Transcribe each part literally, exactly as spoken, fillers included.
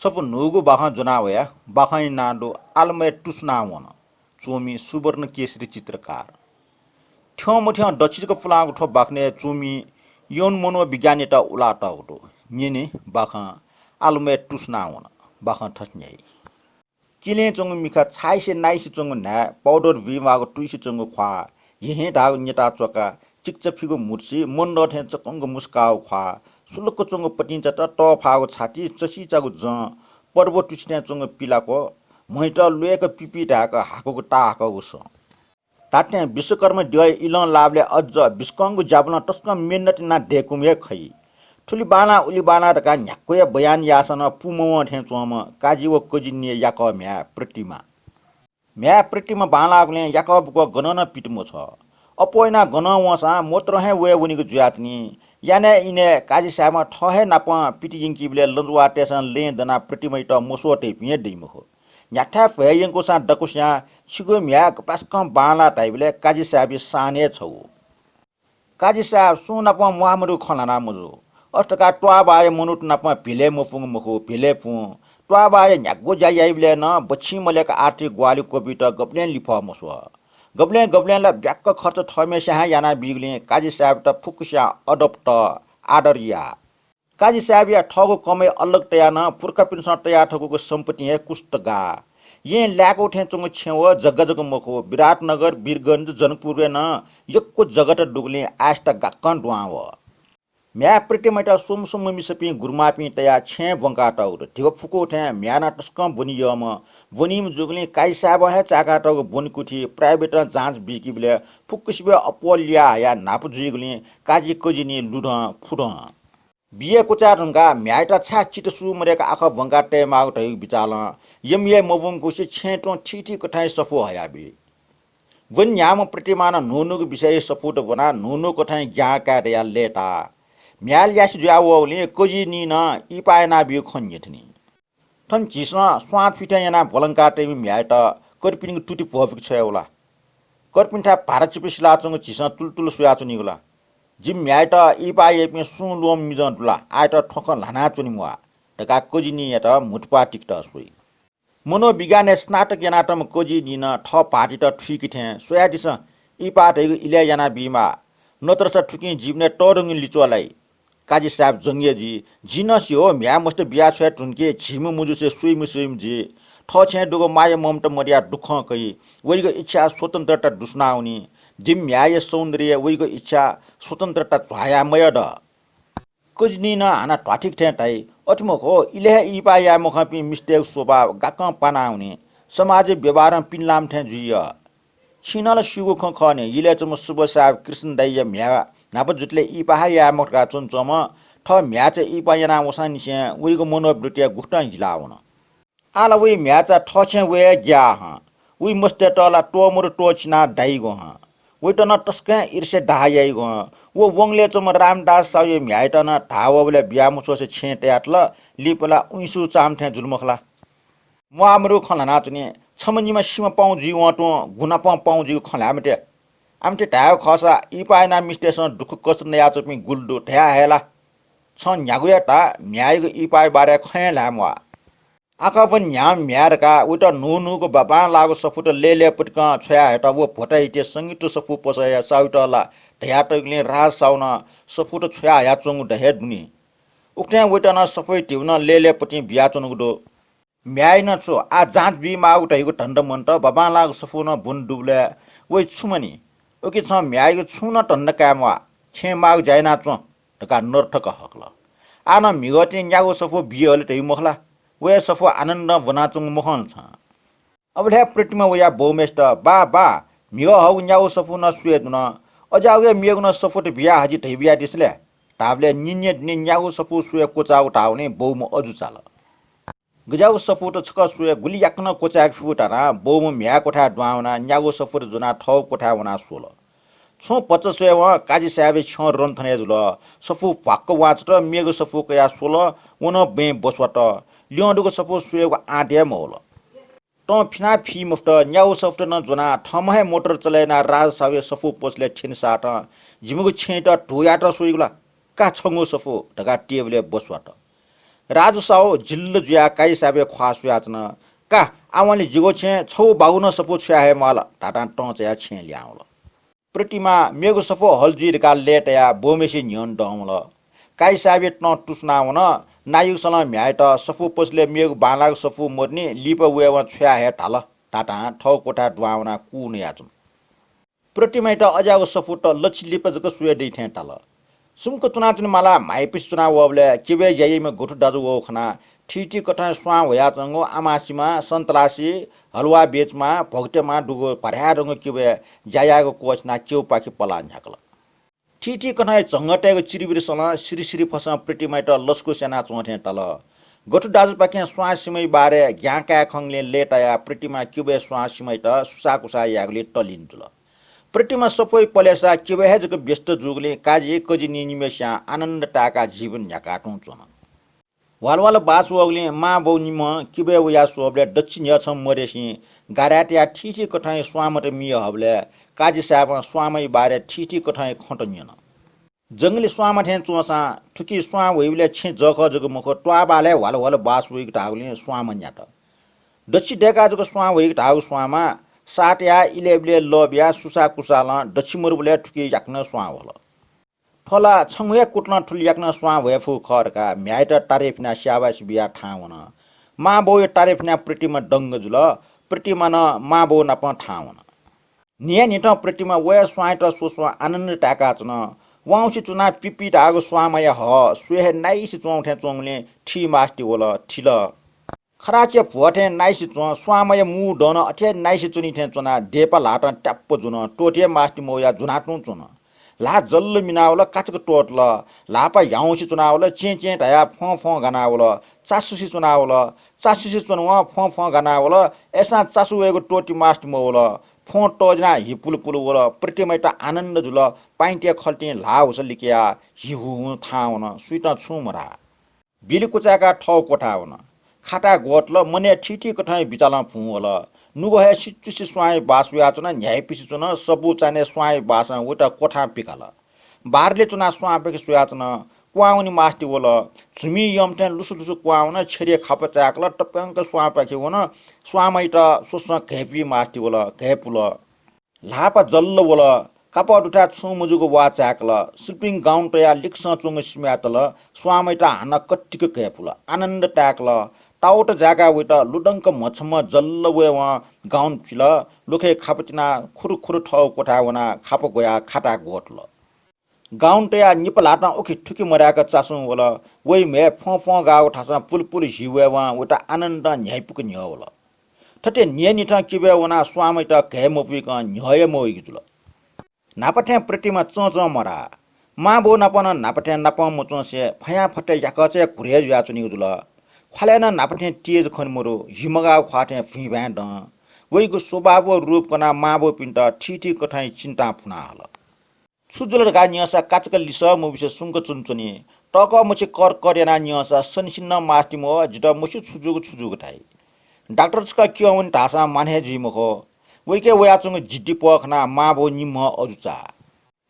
छपु न्हूगु बाखं ज्वना वया। बाखंया नां दु आलमय् टुसुना वन। च्वमि सुवर्ण केसरी चित्रकार। थ्यंमथ्यं दच्छि जक पुलांगु थ्व बाखनय् च्वमि यौन मनोविज्ञानयात उलातःगु दु। न्यने बाखं आलमय् टुसुना वन। बाखं थथे न्ह्याइ। किलें च्वंगु मिखा, छाइसे नाइसे च्वंगु न्हाय्, पाउडर बुइमाःगु तुइसे च्वंगु ख्वाः, हेहेँ धाःगु न्यता च्वका, चिकचफिगु म्हुतुसि, मन्दः थें चकंगु मुस्काःगु ख्वाः, सुलुक्क च्वंगु पतिंचात, तःफाःगु छाति, चसिचाःगु जं, पर्व तुछि थें च्वंगु पिलाक्व, म्हइत ल्वय्क पिपि धाय्क हाकूगु ताहाकःगु सँ। धात्थें विश्वकर्मा द्यःया इलं लाःबलय् अज्ज बिस्कंगु ज्याबलं तसकं मेहनत यानाः दय्कूम्ह हे खइ। थुलि बांलाः उलि बांलाः धकाः न्ह्याक्व हे बयान याःसां नं पूमवं थें च्वंम्ह काजी व कजिनीया याकः म्ह्याय् प्रतिमा। म्ह्याय् प्रतिमा बांलाःगुलिं याकः बुकः गनं नं पित मछ्वः। अप्वः यानाः गनं वंसां मोटर हे वये वनीगु जुयाच्वनी। यानय् इनय् काजी साहेबं थः हे नापं पित यंकीबलय् लँजुवाःतय्सं लँय् दनाः प्रतिमायात मस्वः तइपिं हे दइ मखु। न्ह्याथाय् भ्वय् यंकूसां दक्वस्यां छिगु म्ह्याय् गपाय्सकं बांलाः धाइबलय् काजी साहेबया सान हे छगू। काजी साहेब, सुं नापं म्वाः मदु खँ ल्हाना मजू। अथे धकाः त्वाःबाःया मनूत नापं भेलय् मपुंगु मखु, भेलय् पुं। त्वाःबाःया न्ह्यागु ज्या याइबलय् नं बच्छि मलय्क आर्थिक ग्वाहालि क्वबित गबलें लिफः मस्वः। गबलें गबलें ला ब्याक्क खर्च थःम्हेस्यां हे यानाबीगुलिं काजी साहेबयात फुक्कस्यां अदब तः, आदर याः। काजी साहेबया थःगु कमाइ अलग तयाः नं पुर्खापिन्सं तयाथकूगु सम्पत्तिं हे कुस्त गाः। येँ लाय्कू थें च्वंगु छेँ व जग्गा जक मखु, विराटनगर, वीरगञ्ज, जनकपुरय् नं यक्व जग्गात दुगुलिं आय्‌सित गाक्कं दुहां वः। म्ह्याय् प्रतिमायात स्वम्ह स्वम्ह मिसापिं गुरुमांपिं तयाः छेँय् ब्वंकातःगु दु। धिबा फुकू थें म्ह्याय् नं तसकं ब्वने यःम्ह, ब्वनीम्ह जूगुलिं काजी साहेबं हे चाय्कातःगु ब्वनेकुथि प्राइभेटं जाँच बीकीबलय् फुक्कसिबय् अप्वः लिया हयाः न्हापा जुइगुलिं काजी कजिनी लुधं फुधं। बिया क्वचाय् धुंकाः म्ह्याय्‌यात छाय् चित्त सू मदय्क आखः ब्वंका तयेमाःगु धइगु बिचालं यमयाये मब्वंकुसे छेँय् तुं थीथी कथंया सफू हयाबी। ब्वने न्ह्याःम्ह प्रतिमां नं न्हून्हूगु विषयया सफूत ब्वनाः न्हून्हू कथंया ज्ञां काये धयाः लय्ताः। म्ह्याय् ल्यासे जुया वःगुलिं कजिनीं नं इहिपाः यानाबीगु खँ न्ह्यथनी। थन झीसं स्वां थुइथें यानाः ब्वलंका तइम्ह म्ह्याय्‌यात कर्पिनिगु तुति भ्वःपिक छ्वये वला। कर्पिन्थाय् भाराचिपा सिलाच्वंगु झीसं तुलुतुलु स्वयाच्वनीगु ला? जिमि म्ह्याय्‌यात इहिपाः याइपिं सुं ल्वःमि मिजं दु ला? आःयात थ्व खँ ल्हानाच्वने म्वाः धकाः कजिनीयात म्हुतुप्वाः तिकत स्वइ। मनोविज्ञानय् स्नातक यानातःम्ह कजिनीं नं थः भाःतित थुइके थें स्वयादिसँ, इहिपाः धइगु इलय् यानाबीमाः, नत्रसा थुकिं जीवनय् तःधंगु लिच्वः लाइ। काजी साहेब जंगय् जुइ। जिं नं स्यू, म्ह्याय् मस्त बियाछ्वये धुंके झीम्ह मजुसे सुइम्ह सुइम्ह जुइ। थः छेँय् दुगु माया ममता मदयाः दुःखं कइ। वइगु इच्छा स्वतन्त्रता दुस्वनावनी। जिमि म्ह्याय्‌या सौन्दर्य वइगु इच्छा स्वतन्त्रता झ्वाया मयः द। कजिनीं नं हानं ध्वाथुइक थें धाइ, अथे मखु, इलय् हे इहिपाः याये मखंपिं मिस्तय्‌गु स्वभाव गाक्कं पानावनी। समाजय् व्यवहारं पिनलाःम्ह थें जुइ यः। छिं नं ला स्यूगु खँ खः नि, इलय् च्वंम्ह सुब्बा साहेब कृष्ण दाइया म्ह्याय् न्हापा जुइतले इहिपाः हे याये मखु धकाः च्वनाच्वंम्ह थः म्ह्याय्‌चा इहिपाः यानाः वंसांनिसें वइगु मनोवृत्तिया गुकथं हिलाः वन। आः ला वइ म्ह्याय्‌चा थः छेँय् वये हे ग्याः हं। वइ मस्तय्‌त ला त्वःमदु त्वःछिनाः दाइगु हं। वइत नं तसकं ईर्ष्या डाहा याइगु हं। व वंगलय् च्वंम्ह रामदास साहुया म्ह्याय्‌यात नं धाः वःबलय् बिया मछ्वसे छेँय् तयातल, लिपा ला उइँसु चाम थें जुल मखु ला? म्वाःमदु खँ ल्हानाच्वनी। छम्ह निम्ह सिमा पाउँ जुइवं तुं गुनापं पाउँ जुइगु खँ ल्हाये मते। आमथे धायेगु खःसा इहिपाः यानाः मिस्तय्‌सं दुःख कष्ट नयाच्वंपिं गुलि दु धया हये ला? छं न्ह्यागु हे धा, म्ह्याय्‌यागु इहिपाःया बारे खँ हे ल्हाये म्वाः। आखः ब्वने न्ह्याःम्ह म्ह्याय् धकाः वइत न्हून्हूगु बांबांलाःगु सफूत लय्‌लय्‌पतिकं छ्वया हयेत व भ्वता हिते संयुक्त सफू पसःया साहुयात ला धयातःगुलिं राज साहुं नं सफूत छ्वया हयाच्वंगु द हे दुनि। उकथं वइत नं सफूया धिबा नं लय्‌लय्‌पतिं बियाच्वनागु दु। म्ह्याय्‌नं छु, आः जाँच बीमाःगु धइगु धन्दा मन्त, बांबांलाःगु सफू नं ब्वने दुबलय् वइ छु मनि। उकिं छं म्ह्याय्‌यागु छुं नं धन्दा काये म्वाः, छेँय् माःगु ज्या याना च्वँ धकाः नरथक हकल। आः नं म्हिगः तिनि न्यागू सफू बियाहले धइ मखु ला? व हे सफू आनन्दं ब्वनाच्वंगु मखं ला छं? अबलय् हे प्रतिमा वयाः बौम्हय्‌सित, बा, बा, म्हिगः हःगु न्यागू सफू नं स्वये धुन, अज्याःगु हे मेगु नं सफूत बिया हजि धइबियादिसँ ले धाःबलय् निन्हय् दुने न्यागू सफू स्वये क्वचाःगु धाःगुलिं बौम्ह अजू चाल। गज्याःगु सफूत छकः स्वये गुलि याकनं क्वचाय्‌के फु धकाः बौम्ह म्ह्याय् क्वथाय् दुहां वनाः न्यागू सफूत ज्वनाः थःगु क्वथाय् वनाः स्वल। छुं भचा स्वयेवं काजी साहेबया छ्यं रन्थनय् जुल। सफू भ्वाक्क वांछ्वत, मेगु सफू कयाः स्वल, व नं बँय् बस्वात। ल्यं दुगु सफू स्वयेगु आँट हे मवल। तं फिनाः फी मफुत, न्यागू सफूत नं ज्वनाः थःम्हं हे मोटर चले यानाः राज साहुया सफू पसलय् थ्यने सातं जिमिगु छेँयात धू यायेत स्वइगु ला? का छंगु सफू धकाः टेबलय् बस्वात। राजु साहु जिल्ल जुयाः काजी साहेबया ख्वाः स्वयाच्वन। का, आवंलि जिगु छेँय् छगू बागु नं सफू छ्वया हये म्वाल धातां तं चायाः छेँय् लिहां वल। प्रतिमा मेगु सफू हल जुइ धकाः लय्तायाः ब्वम्हेसे न्ह्यःने दं वल। काजी साहेबया तं तुसुना वन। नायुसलं म्ह्याय्‌यात सफू पसलय् मेगु बांलाःगु सफू मदुनि, लिपा वयेवं छ्वया हये धाल धातां थःगु क्वथाय् दुहां वनाः कू नयाच्वन। प्रतिमायात अज्याःगु सफूत लच्छि लिपा जक स्वये दइ थें ताल। सुम्क च्वनाच्वनेमाला म्हाइपिसे च्वना वःबलय् क्यबय् ज्या याइम्ह गथु दाजु वःगु खनाः थीथी कथंय् स्वां ह्वयाच्वंगु आमासिमा, सन्तलासी, हलुवा बेचमा, भोगतेमा दुगु भर्यादंगु क्यबय् ज्या यायेगु क्वःछिनाः क्यबपाखे पलाः न्ह्याकल। थीथी कथंय् झंगःतय्‌गु चिरिबिरिसलं सिरिसिरि फसं प्रतिमायात लसकुस यानाच्वं थें ताल। गथु दाजुपाखें स्वां सिमय् बारे ज्ञां काये खंगुलिं लय्तायाः प्रतिमा क्यबय् स्वां सिमय्‌यात सुसाःकुसाः यायेगुलिइ तल्लीन जुल। प्रतिमा सफूइ पलेसा क्यबय् हे जक व्यस्त जूगुलिं काजी कजिनी निम्हस्यां आनन्द ताय्‌काः जीवन न्ह्याकाः तुं च्वन। ह्वालह्वाल बास वःगुलिं मांबौ निम्हं क्यबय् वयाः स्वःबलय् दच्छि न्ह्यः छम्ह मदय्‌सिं गाडाय् तयाः थीथी कथंय् स्वांमत मिया हःबलय् काजी साहेबं स्वांमय् बारे थीथी कथंय् खँत न्यन। जंगलय् स्वांमा थें च्वंसां थुकी स्वां ह्वइबलय् छेँ जःखः जक मखु, त्वाःबालय् ह्वालह्वाल बास वइगु धाःगुलिं स्वांमा न्यात। दच्छि दय्‌काः जक स्वां वइगु धाःगु स्वांमा साः तयाः इलय्‌ब्यलय् लः बियाः सुसाःकुसालं दच्छि मरुबलय् थुकी याकनं स्वां ह्वल। थ्व ला छंगु हे कुतलं थुलि याकनं स्वां ह्वये फु खः धकाः म्ह्याय्‌यात तारे फिनाः स्याबासि बियाः थाहां वन। मांबौया तारे फिनाः प्रतिमा दंग जुल। प्रतिमा नं मांबौ नाप थाहां वन। न्हियान्हिथं प्रतिमा व हे स्वांयात स्वस्वं आनन्द ताय्‌काच्वन। वाउँसे च्वनाः पिपि धाःगु स्वांमाया हः स्वये हे नाइसे च्वंगु थें च्वंगुलिं थी मास्ति वल, थिल। खराचे भ्वः थें नाइसे च्वं, स्वांमाया मू दँ नं अथे हे नाइसे च्वनी थें च्वनाः देपा ल्हातं त्याप्प जुन, त्वःते हे मास्ति मवयाः जुनातुं च्वन। ल्हाः जल्ल मिनावल, काचक त्वःतल। ल्हाःपाः ह्याउँसे च्वनावल, चें चें धयाः फं फं गानावल। चासुसे च्वनावल, चासुसे च्वनवं फं फं गानावल। अय्‌सां चासु वयेगु त्वःति मास्ति मवल। फं तःजिनाः हि पुलु पुलु वल। प्रतिमायात आनन्द जुल। पाइँतय् खल्तिं ल्हाः हुसा लिकयाः हि हु हुं थाहां वन। सुइतं छुं मधाः। बिलि कुचाय्‌काः थःगु क्वथाय् वन। खाताय् ग्वतल, मनय् थीथी कथंया बिचालं भुं वल। नुगः हे सिचुसे स्वांया बास वयाच्वन, न्ह्याइपिसे च्वन, सब्बु चान्हय् स्वांया बासं वइत क्वथां पिकाल। बारले च्वनाः स्वांपाखे स्वयाच्वन, क्वहां वने मास्ति वल। झुमिं यंम्ह थें लुसुलुसु क्वहां वन, छेरिया खापा चाय्‌कल, तप्यंक स्वांपाखे वन, स्वांमायात स्वस्वं घय्‌पुइ मास्ति वल, घय्‌पुल। ल्हाःपाः जल्ल वल। कापः दुथाय् छुं मजूगु वा चाय्‌कल। Sleeping gown तयाः लिक्सं च्वंगु सिमाय् तल। स्वांमायात हानं कतिक घय्‌पुल। आनन्द ताय्‌कल। तावत जाय्‌काः वइत लुधंक म्हछम्ह जल्ल वयेवं gown फिल। लुखय् खापा तिनाः खुरु खुरु थःगु क्वथाय् वनाः खापा ग्वयाः खाताय् ग्वतल। Gown तयाः निपा ल्हातं उखे थुखे मधाय्‌क चासुं वल। वइ म्हय् फं फं गाःगु थासं पुलपुल हि वयेवं वइत आनन्दं न्ह्याइपुक न्ह्यः वल। थथे न्हियान्हिथं क्यबय् वनाः स्वांमायात घय् मपुइकं न्ह्यः हे मवइगु जुल। न्हापा थें प्रतिमा चंचं मधाः। मांबौ नाप नं न्हापा थें नापं मच्वंसे फयां फतय् याकःचा हे घुरय् जुयाच्वनीगु जुल। ख्वालय् नं न्हापा थें तेज खने मदु, हि मगाःगु ख्वाः थें भुइँभाँय् दं। वइगु स्वभाव व रूप कनाः मांबौपिन्त थीथी कथंया चिन्तां फुना हल। छु जुल धकाः न्यंसा काचक लिसः मबिसे सुम्क च्वनाच्वनी। तःकः मछि करकर यानाः न्यंसा सनिसिनं मास्ति मवः, जितः मस्यू छु जूगु छु जूगु धाइ। डाक्टर छकः क्यं वने धाःसां माने हे जुइ मखु। वइके वयाच्वंगु जिद्दी पः खनाः मांबौ निम्हं अजू चाः।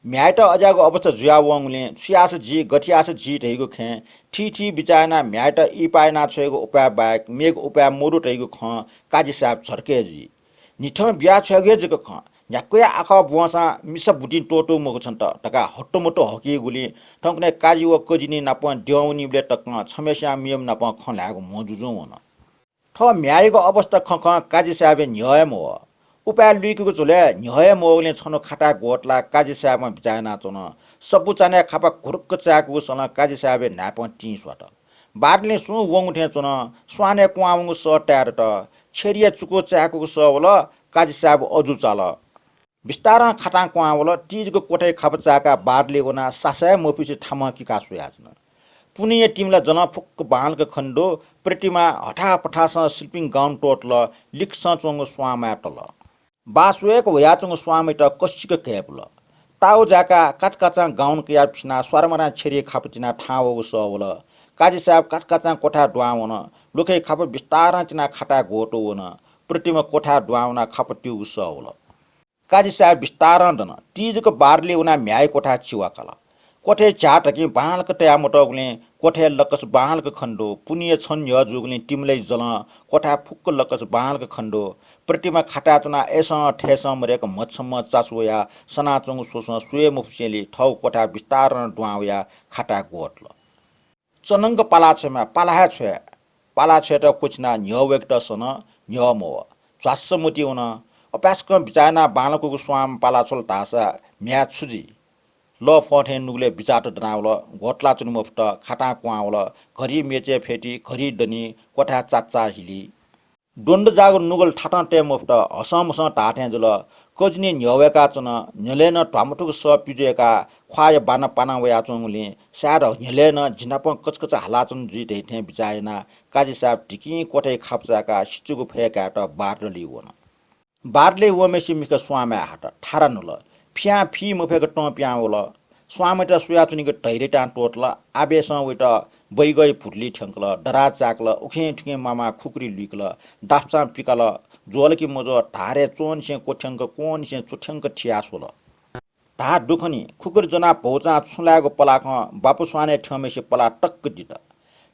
म्ह्याय्‌यात अज्याःगु अवस्था जुयावंगुलिं छु याःसा जी, गथे याःसा जी धइगु खँय् थीथी बिचाः यानाः म्ह्याय्‌यात इहिपाः यानाछ्वयेगु उपाय बाहेक मेगु उपाय मदु धइगु खँ काजी साहेब झर्के जुइ। न्हिथं बियाछ्वयेगु हे जक खँ। न्ह्याक्व हे आखः ब्वंसां मिसा बुतिं त्वःतू मखु छन्त धकाः हत्तमत्त हकीगुलिं थौंकन्हय् काजी व कजिनी नाप द्यं वनीबलय् तकं छम्हस्यां मेम्ह नाप खँ ल्हायेगु म्हो जुजुं वन। थः म्ह्याय्‌यागु अवस्था खँ खं काजी साहेबया न्ह्यः हे मवः। उपाय लुइकेगु झ्वलय् न्ह्यः हे मवःगुलिं छन्हु खाताय् ग्वतलाः काजी साहेबं बिचाः यानाच्वन। सब्बु चान्हय् खापा घुरुक्क चाय्‌कूगु सलं काजी साहेबया न्हाय्‌पं तिं स्वात। बादलिं सुं वंगु थें च्वन। स्वानय् क्वहां वंगु सः ताये दत। छेरिया चुकू चाय्‌कूगु सः वल। काजी साहेब अजू चाल। बिस्तारं खातां क्वहां वल। तिजक क्वथाय् खापा चाय्‌काः बादलय् वनाः सासः हे मफुसे थामं किकाः स्वयाच्वन। पुन्हिया तिमिला जलं फुक्क बांलाक खने दु। प्रतिमा हथापथासं sleeping gown त्वःतल। लिक्सं च्वंगु स्वांमाय् तल। बास वय्‌क ह्वयाच्वंगु स्वांमायात कसिक घय्‌पुल। ताउ जाय्‌काः काचाकाचां gown कयाः फिनाः स्वारमारां छेरिया खापा तिनाः थाहां वःगु सः वल। काजी साहेब काचाकाचां क्वथाय् दुहां वन। लुखय् खापा बिस्तारं तिनाः खाताय् ग्वतू वन। प्रतिमा क्वथाय् दुहां वनाः खापा त्यूगु सः वल। काजी साहेब बिस्तारं दन। तिजक बादलय् वनाः म्ह्याय् क्वथाय् चिवा काल। क्वथय् झ्याः धकिं बांलाक तया मतःगुलिं क्वथय् लकस बांलाक खने दु। पुन्हिया छन्हु न्ह्यः जूगुलिं तिमलय् जलं क्वथाय् फुक्क लकस बांलाक खने दु। प्रतिमा खाताय् च्वनाः अय्‌सं थय्‌सं मदय्‌क म्हछम्ह चासु वयाः सनाच्वंगु स्वसं स्वये मफुसेंलि थःगु क्वथाय् बिस्तारं दुहां वयाः खाताय् ग्वतल। चनंक पाला छ्वयेमाः, पाला हे छ्वये। पाला छ्वयेत क्वःछिनाः न्ह्यः वय्‌केत सन, न्ह्यः मवः। झ्वास्स मतिइ वन। अपाय्‌सकं बिचाः यानाः बांलाकूगु स्वांम्ह पाला छ्वल धाःसा म्ह्याय् छु जुइ? लः फः थें नुगलय् बिचाःत दनावल। ग्वतलाच्वने मफुत, खातां क्वहां वल। घरि मेचय् फ्यतुइ, घरि दनि, क्वथाय् चाचाः हिली। द्वन्द्व जाःगु नुगल थातं तये मफुत, हसंमसं धाःथें जुल। कजिनि न्ह्यः वय्‌काच्वन। न्ह्यलय् नं ध्वामथुक सः पिज्वय्‌काः ख्वाःया बानं पानाः वयाच्वंगुलिं सायद न्ह्यलय् नं जि नाप कचकच हालाच्वन जुइ धइथें बिचाः यानाः काजीसाहेब ढिकिं क्वथय् खापु चाय्‌काः सिचुगु फय्‌कायेत बारदलय् वन। बारदलय् वःम्हेसित मिखा स्वांमाय् हात। थारा नुल। फियां फी मफय्‌क तं पिहां वल। स्वांम्हयात स्वयाच्वनीगु धैर्यतां त्वःतल। आवेशं वयात बैगःया भुतुलि थ्यंकल, दराज चाय्‌कल, उखें थुखें मामाः खुकुरी लुइकल, दाफुचां पिकाल, ज्वल कि मज्वः, धारय् च्वंनिसें क्वथ्यंक, क्वंनिसें च्वथ्यंक थियाः स्वल। धाः दुखनि, खुकुरी ज्वनाः भौचां छुं लायेगु पलाखं बापु स्वानय् थ्यंम्हेसित पलाः तक्क दित।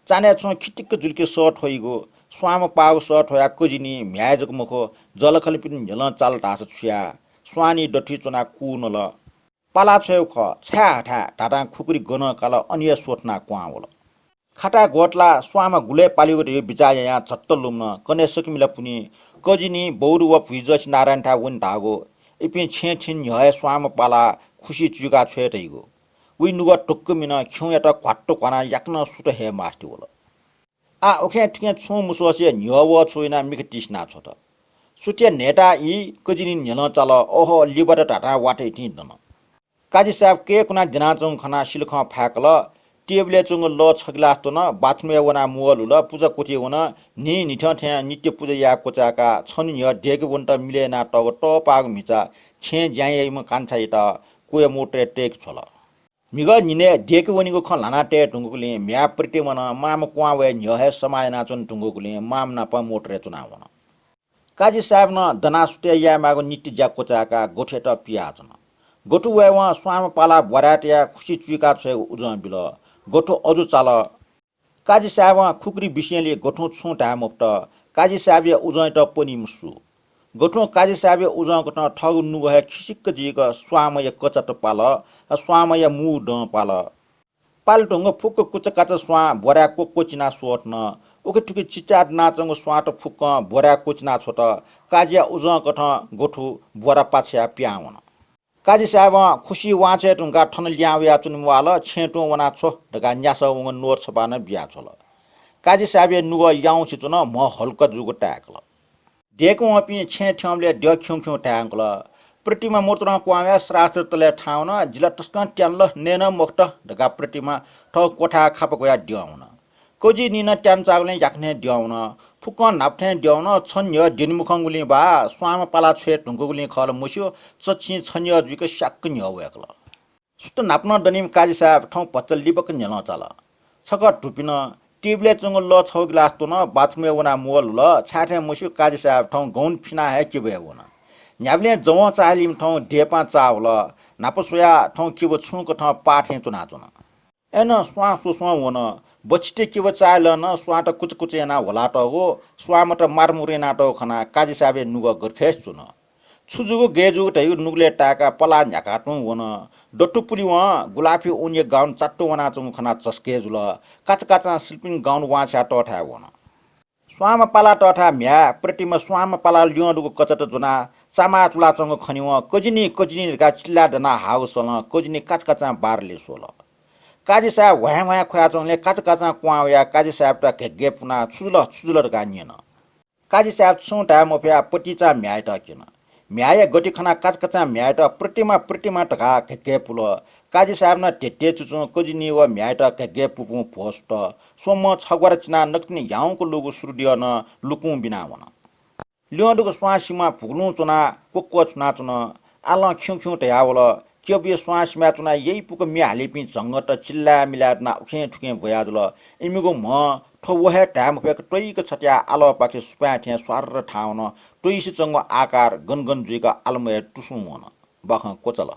चान्हय् छुं खितिक्क जुल कि सः थ्वइगु, स्वांम्ह पाःगु सः थ्वयाः कजिनि म्ह्याय् जक मखु, जःलाखःलापिं न्ह्यलं चाल धाःसा छु याये? स्वानया दथुइ च्वनाः कू नल। पाला छ्वयेगु खः, छाय् हाथाय् धाधां खुकुरी गनं काल, अन हे स्वथनाः क्वहां वल। खाताय् ग्वतलाः स्वांम्ह गुलय् पालिगु धयागु बिचाः यायां झट्ट लुमन। कन्हय् सकमिला पुन्हि कजिनि बौरु व भुइजःसि नारायणथाय् वने धाःगु। इपिं छेँय् थ्यने न्ह्यः हे स्वांम्ह पालाः खुसि चुइकाः छ्वये धइगु। वइ नुगः ढुक्क मिन, खिउँयात घ्वात्तु घ्वानाः याकनं सुथ हये मास्ति वल। आः उखें थुखें छुं मस्वसे न्ह्यः वः छु यानाः मिखा तिसिना छ्वत। सुथय् न्हय्‌ताः ई, कजिनि न्ह्यलं चाल, ओहो, लिबात धाधां वाथय् तिं दन। काजीसाहेब कय्‌कुनाः द्यनाच्वंगु खनाः सिलाखं फाय्‌कल। टेबलय् च्वंगु लः छगिलास त्वन, बाथरुमय् वनाः मुहः लुल, पुजा कोठय् वन। न्हिं न्हिथं थें नित्य पुजा याये क्वचाय्‌काः छन्हु न्ह्यः दय्‌के वनेत मिलय् यानातःगु तःपाःगु म्हिचा छेँय् ज्या याइम्ह कान्छायात क्वय् मोटरय् तय्‌के छ्वल। म्हिगः न्हिनय् दय्‌के वनीगु खँ ल्हाना तये धुंकूगुलिं म्ह्याय् प्रतिमा नं मांम्ह क्वहां वये न्ह्यः हे समाः यानाच्वने धुंकूगुलिं मांम्ह नाप मोटरय् च्वनाः वन। काजीसाहेबं नं दनाः सुथय् यायेमाःगु नित्य ज्या क्वचाय्‌काः गथुयात पियाच्वन। गथु वयेवं स्वांम्ह पालाः ब्वाराय् तयाः खुसि चुइकाः छ्वयेगु उजं बिल। गथु अजू चाल। काजीसाहेबं खुकुरी बिसेंलि गथुं छुं धाये मफुत। काजीसाहेबया उजंयात पनी मसु। गथुं काजीसाहेबया उजं कथं थःगु नुगः हे खिसिक्क जुइक स्वांम्हया कचात पाल, स्वांम्हया मू दँ पाल। पाले धुंक फुक्क कुचाकाचा स्वां ब्वाराय् क्वक्वचिनाः स्वथन। उखेथुखे चिचाय् दनाच्वंगु स्वांत फुक्कं ब्वाराय् क्वचिना छ्वत। काजीया उजं कथं गथु ब्वारा पाछ्याः पिहां वन। काजीसाहेबं खुसि वांछ्वये धुंकाः थन लिहां वयाच्वने म्वाःल, छेँय् तुं वनाः छ्व धकाः न्यासः वंगु नोट छपा नं बियाछ्वल। काजीसाहेबया नुगः याउँसे च्वन, म्ह हल्का जूगु ताय्‌कल। दय्‌के वंपिं छेँय् थ्यंबलय् द्यः खिउँखिउँ धाये धुंकल। प्रतिमा मोटरं क्वहां वयाः सरासर तलय् थाहां वन। जि ला तसकं त्यानल, नये नं मखुत धकाः प्रतिमा थःगु क्वथाय् खापा ग्वयाः द्यं वन। कजिनिं नं त्यानाच्वंगुलिं याकनं हे द्यं वन। फुक्कं न्हापा थें द्यं वन। छन्हु न्ह्यः द्यने मखंगुलिं वा स्वांम्ह पालाः छ्वये धुंकूगुलिं खः ला मस्यू, चच्छि छन्हु न्ह्यः जुइक स्याक्क न्ह्यः वय्‌कल। सुथ न्हापा नं दनीम्ह काजीसाहेब थौं भचा लिबाक न्ह्यलं चाल। छकः धुपिं टेबलय् च्वंगु लः छगू गिलास त्वन, बाथरुमय् वनाः मुहः लुल। छाय्‌थें मस्यू काजीसाहेब थौं गौन फिनाः हे किबाय् वन। न्ह्याबलें जवं चाःहिलीम्ह थौं देपां चाःवल। न्हापा स्वयाः थौं किबा छुं कथं पाः थें च्वनाच्वन। अय्‌नं स्वां स्वस्वं वन। बछितय् किबा चाःहिलं नं स्वांत कुचकुच यानाः ह्वलातःगु, स्वांम्हत मारमुर यानातःगु खनाः काजीसाहेबया नुगः गथे खय्‌से च्वन। छु जूगु गय् जूगु धयागु नुगलय् ताय्‌काः पलाः न्ह्याकाः तुं वन। दथु पुलिवं गुलाफी ऊनया गाउन चात्तु वनाच्वंगु खनाः झसकय् जुल। काचाकाचां सिल्पिन गाउन वांछ्वया तःथाय् वन। स्वांम्ह पालाः तःथाय् म्ह्याय् प्रतिमा स्वांम्ह पालाः ल्यं दुगु कचात ज्वनाः चामाः चुलाच्वंगु खनेवं कजिनि कजिनि धकाः चिल्लाय् दनाः हाःगु सलं कजिनि काचाकाचां बारलय् स्वल। काजीसाहेब ह्वाँय् ह्वाँय् ख्वयाच्वंबलय् काचाकाचां क्वहां वयाः काजीसाहेबयात घ्यग्घय् पुनाः छु जुल छु जुल धकाः न्यन। काजीसाहेबं छुं धाये मफयाः पतिचां म्ह्याय्‌यात क्यन। म्ह्याय्‌या गति खनाः काचाकाचां म्ह्याय्‌यात प्रतिमा प्रतिमा धकाः घ्यग्घय् पुल। काजीसाहेबं नं धेत्थे चुचुं कजिनि व म्ह्याय्‌यात घ्यग्घय् पुपुं भ्वः सुत। स्वम्हं छग्वारा चिनाः नकतिनि ह्याउँक लूगु सुरुद्यः नं लुकुं बिना वन। ल्यं दुगु स्वां सिमां भुगुलुं च्वनाः क्वक्वः छुनाच्वन। आलं खिउँखिउँ धयावल। क्यबया स्वां सिमाय् च्वनाः यइपुक म्ये हालीपिं झंगःत चिल्लाय् मिलाय् दनाः उखें थुखें ब्वयाजुल। इमिगु म्हं थ्व व हे धाये मफय्‌क त्वइक छत्याः आलःपाखे सुपाँय् थें स्वार्र थाहां वन। त्वइसे च्वंगु आकार गन गन जुइक आलमय् तुसुं वन। बाखं क्वचाल।